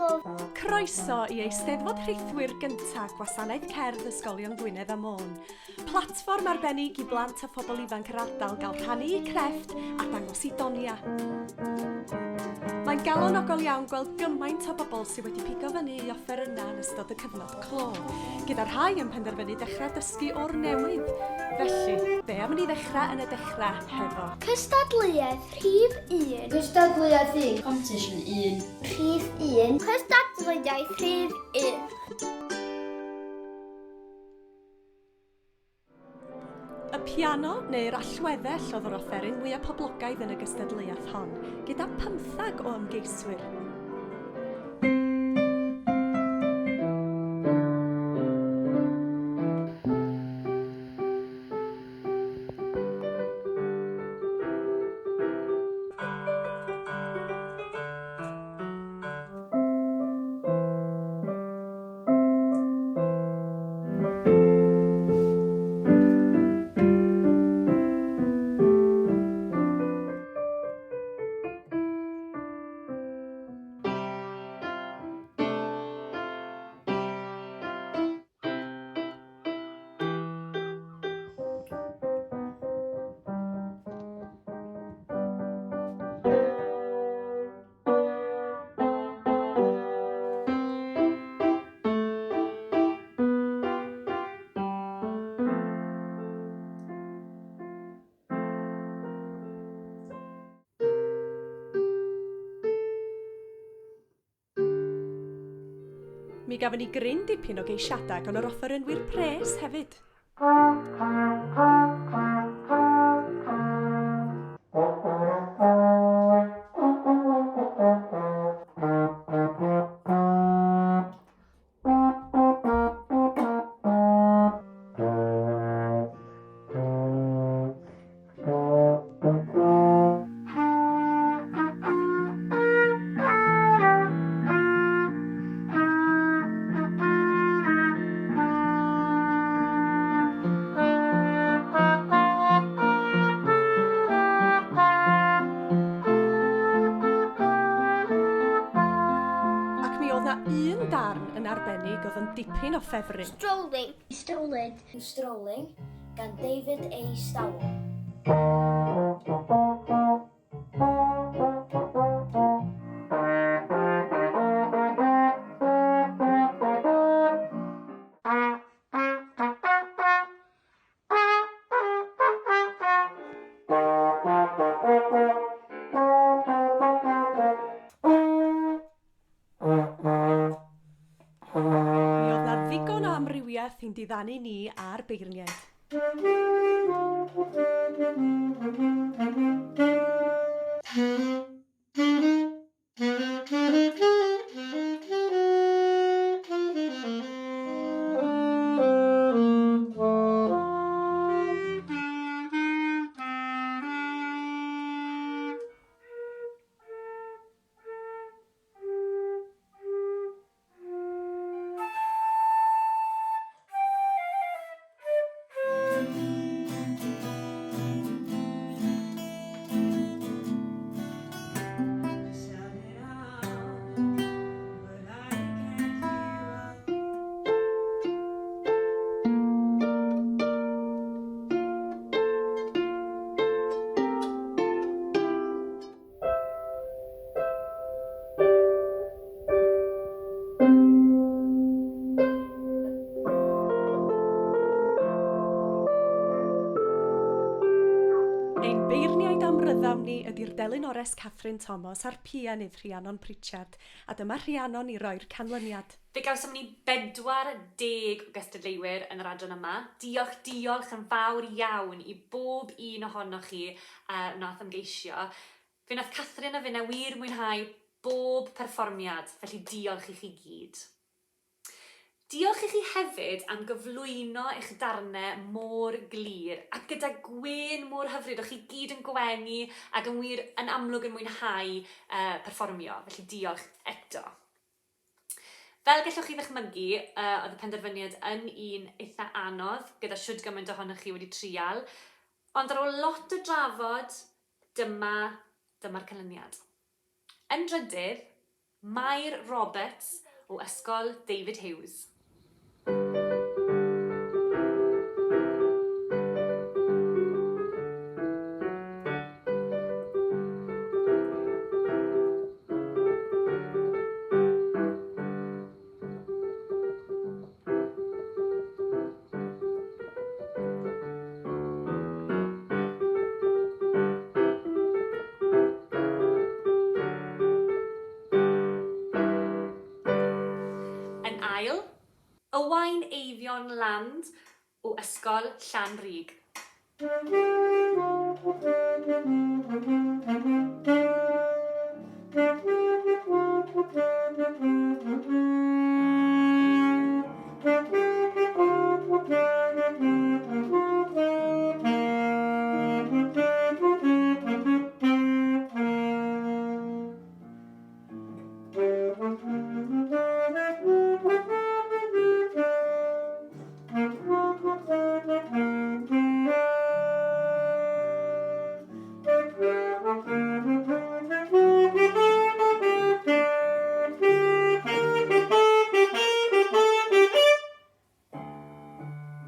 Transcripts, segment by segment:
Helo! Croeso i Eisteddfod Rhithwir gyntaf Gwasanaeth Cerdd Ysgolion Gwynedd a Môn. Platfform arbennig i blant a phobl ifanc yr ardal gael rhannu eu crefft a dangos eu doniau. Mae'n galonogol iawn gweld gymaint o bobl sydd wedi pigo fyny eu offerynnau yn ystod y cyfnod clo, gyda rhai yn penderfynu dechrau dysgu o'r newydd. Felly, be am i ni ddechrau yn y dechrau hefo. Cystadleuaeth rhif un. Cystadleuaeth un. Competition un. Rhif un. Cystadleuaeth rhif un. Y piano neu'r allweddell oedd yr offeryn mwyaf poblogaidd yn y gystadleuaeth hon, gyda pymthag o ymgeiswyr. Mi gafon ni gryn dipyn o geisiadau gan yr offerynwyr pres hefyd. Ac mi oedd 'na un darn yn arbennig oedd yn dipyn o ffefryn. Strolling. Strolling. Strolling gan David A Stowell. Mi oedd 'na ddigon o amrywiaeth i'n diddanu ni a'r beirniaid. Ein beirniaid amryddawn ni ydy'r delynores Kathryn Thomas a'r pianydd Rhiannon Pritchard, a dyma Rhiannon i roi'r canlyniad. Fe gawsom ni 40 o gystadleuwyr yn yr adran yma. Diolch, diolch yn fawr iawn i bob un ohonoch chi uh, wnaeth ymgeisio. Fe wnaeth Kathryn a finne wir mwynhau bob perfformiad, felly diolch i chi gyd. Diolch i chi hefyd am gyflwyno eich darnau mor glir a gyda gwên mor hyfryd. O'ch chi gyd yn gwenu ac yn wir yn amlwg yn mwynhau uh, perfformio, felly diolch eto. Fel gallwch chi ddychmygu, uh, oedd y penderfyniad yn un eitha anodd, gyda shwd gymaint ohonoch chi wedi trial. Ond ar ôl lot o drafod, Dyma, dyma'r canlyniad. Yn drydydd, Mair Roberts o Ysgol David Hughes. Yn ail, Owain Eifion Land o Ysgol Llanrug.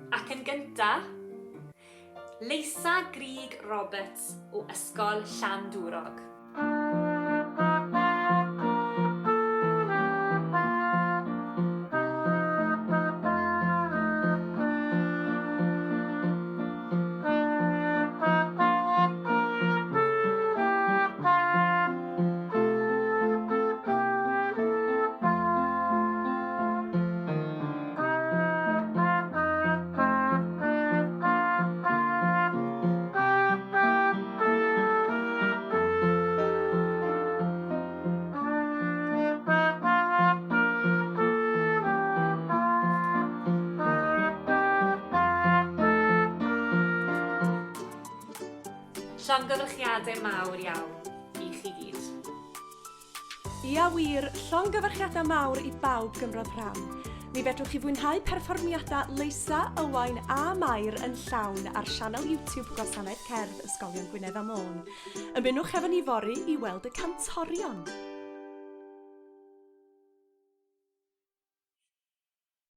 Ac yn gynta, Leisa Grug Roberts o Ysgol Llandwrog. Llongyfarchiadau mawr iawn i chi gyd. Ia wir, llongyfarchiadau mawr i bawb gymrodd rhan. Mi fedrwch chi fwynhau perfformiadau Leisa, Owain a Mair yn llawn ar sianel YouTube Gwasanaeth Cerdd Ysgolion Gwynedd a Môn. Ymunwch efo ni fory i weld y cantorion.